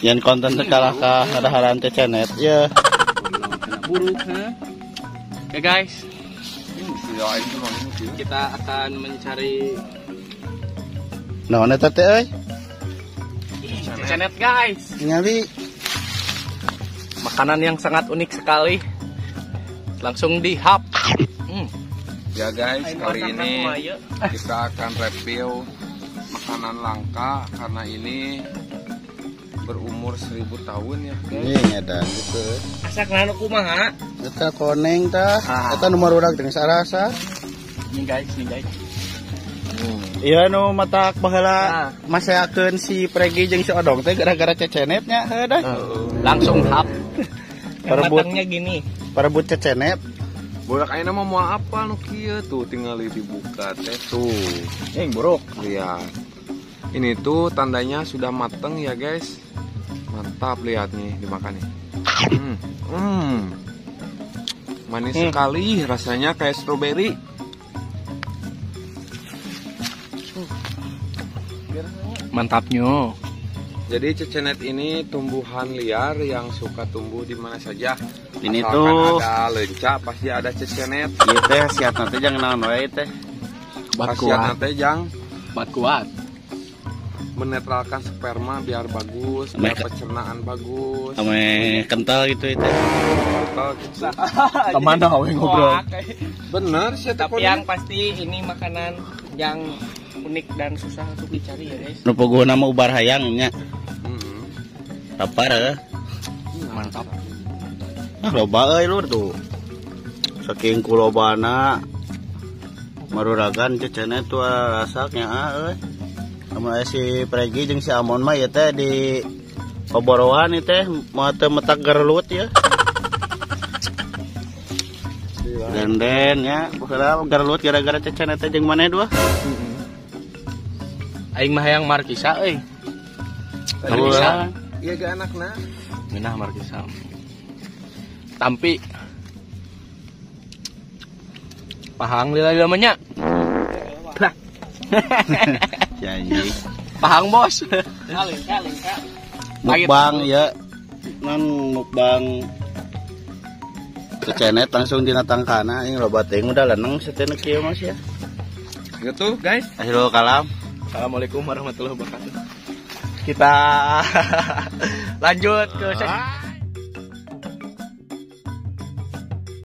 Yang konten tekalah ka ngadaharan cecenet ya. Buruk, ha? Oke guys. Kita akan mencari naon eta teh euy? Cecenet guys. Ningali makanan yang sangat unik sekali. Langsung dihap. Ya guys, kali ini kita akan review makanan langka karena ini berumur 1000 tahun ya guys. Ini ngedan gitu. Asak nanu kumaha? Eta koneng tah. Eta nomor urang teh sarasa. Ini guys, nih guys. Iya nu matak baheula maseakeun si Pregi jeung si Odong teh gara-gara cecenet nya heuh dah. Langsung hap. Matangnya gini. Parebut cecenet. Budak ayeuna mah moal apa nu kieu tuh tinggal dibuka teh tuh. Yang buruk. Lihat. Ini tuh tandanya sudah mateng ya guys. Mantap, lihat nih dimakan nih. Manis sekali rasanya kayak stroberi. Mantapnya. Jadi cecenet ini tumbuhan liar yang suka tumbuh di mana saja. Ini asalkan tuh ada lenca pasti ada cecenet. Ieu teh khasiatna teh jang naon wae teh? Khasiatna teh jang obat kuat. Menetralkan sperma biar bagus, biar pencernaan bagus. Ame kental gitu itu. Kental gitu. Kemana we ngobrol? Bener sih. Tapi yang pasti ini makanan yang unik dan susah untuk dicari ya guys. Nu puguhna mah ubar hayang nya. Lapar heuh. Mantap. Ah loba euy lur tuh. Saking kulobana maruragan cecenet tuh rasaknya euy. Lamun aya si Pregi jeung si Amon mah ieu teh di paboroan ieu teh moal teu metak gerelut ya. Denden nya baheula gerelut gara-gara cecenet teh jeung maneh dua. Aing mah hayang markisa euy. Markisa. Iya ge anakna. Ngeunah markisa. Tampi. Pahang lila-lila mah nya. Lah. Janji. Pahang bos. Mukbang ya. Non mukbang cecenet langsung dina tangkana aing loba teuing udah leneng satena kieu mas ya. Gitu guys. Akhirul kalam. Assalamualaikum warahmatullahi wabarakatuh. Kita lanjut ke sesi.